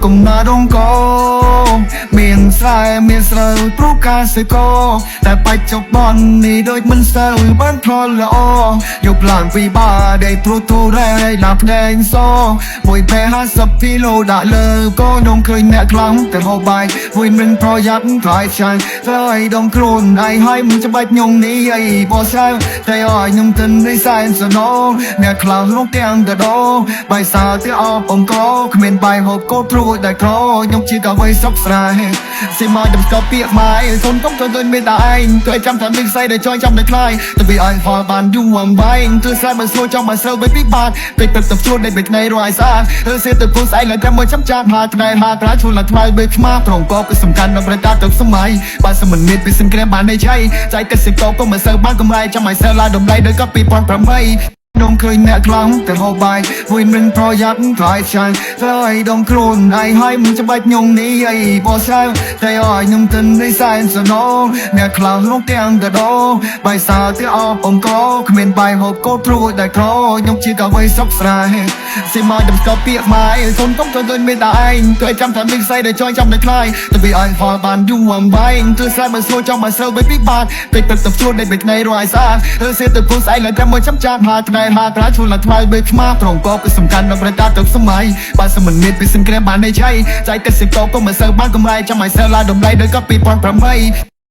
កំណត់រងកមានស្រែមានស្រូវព្រោះការសិកតែបច្ចុប្បន្ននេះដូចមិនសូវបានផលល្អយកឡើងពីបាដេព្រោះទូរ៉េឡាភ្នែកសមួយពេល50គីឡូដាក់លើក៏ខ្ញុំឃើញអ្នកខ្លាំងតែហូបបាយមួយមិនប្រយ័ត្នថ្លៃឆាយធ្វើឲ្យដងខ្លួនឯងហើយមិនច្បាច់ខ្ញុំនេះអីបោះស្រាវតែឲ្យខ្ញុំទិននេះសែនសណោអ្នកខ្លាំងក្នុងទាំងតដោបាយសាទៅអបអង្គគ្មានបាយហូបកោព្រួយដែលក្រខ្ញុំជាកវីស្រុកស្រែស៊ីមកខ្ញុំស្គាល់ពាក្យម៉ាយកូនកុំទៅដូចមានតែឯងទៅចាំថាមានស្អីដែលចង់ចាំតែខ្លាយទៅវាឲ្យផលបានយូរអង្វែងធ្វើស្រែមិនស្រួលចង់មកស្រូវបីពីបាតពេកទឹកទៅជួននៃបែកថ្ងៃរយស្អាតធ្វើសេទៅពូស្អែកឡើងតែមួយចាំចាំហាថ្ងៃហាត្រាឈួនឡើងថ្លៃបីខ្មាត្រងកគឺសំខាន់ដល់ប្រកាសទៅសម័យបើសិនមិនមានពីសង្គ្រាមបាននៃឆៃចៃកសិករក៏មិនសូវបានកម្រៃចាំឲ្យសើឡាតម្លៃដូចក៏2008ខ្ញុំឃើញអ្នកខ្លាំងតែហូបបាយមួយមិនប្រយ័ត្នថ្លៃឆាយធ្វើឲ្យដងខ្លួនឯងហើយមិនច្បាច់ខ្ញុំនេះអីបោះស្រាវតែឲ្យខ្ញុំទិននេះសែនសណោអ្នកខ្លាំងក្នុងទាំងតដោបាយសាទៅអបអង្គគ្មានបាយហូបកោព្រួយដែលក្រខ្ញុំជាកវីស្រុកស្រែស៊ីមកខ្ញុំស្គាល់ពាក្យម៉ាយកូនកុំទៅដូចមានតែឯងទៅចាំថាមានស្អីដែលចង់ចាំតែខ្លាយទៅវាឲ្យផលបានយូរអង្វែងធ្វើស្រែមិនស្រួលចង់មកស្រូវបីពីបាតពេកទឹកទៅជួននៃបែកថ្ងៃរយស្អាតធ្វើសេទៅពូស្អែកឡើងតែមួយចាំចាំហាថ្ងៃហាត្រាឈួនឡើងថ្លៃបីខ្មាត្រងកគឺសំខាន់ដល់ប្រកាសទៅសម័យបើសិនមិនមានពីសង្គ្រាមបាននៃឆៃចៃកសិករក៏មិនសូវបានកម្រៃចាំឲ្យសើឡាតម្លៃដូចក៏2008។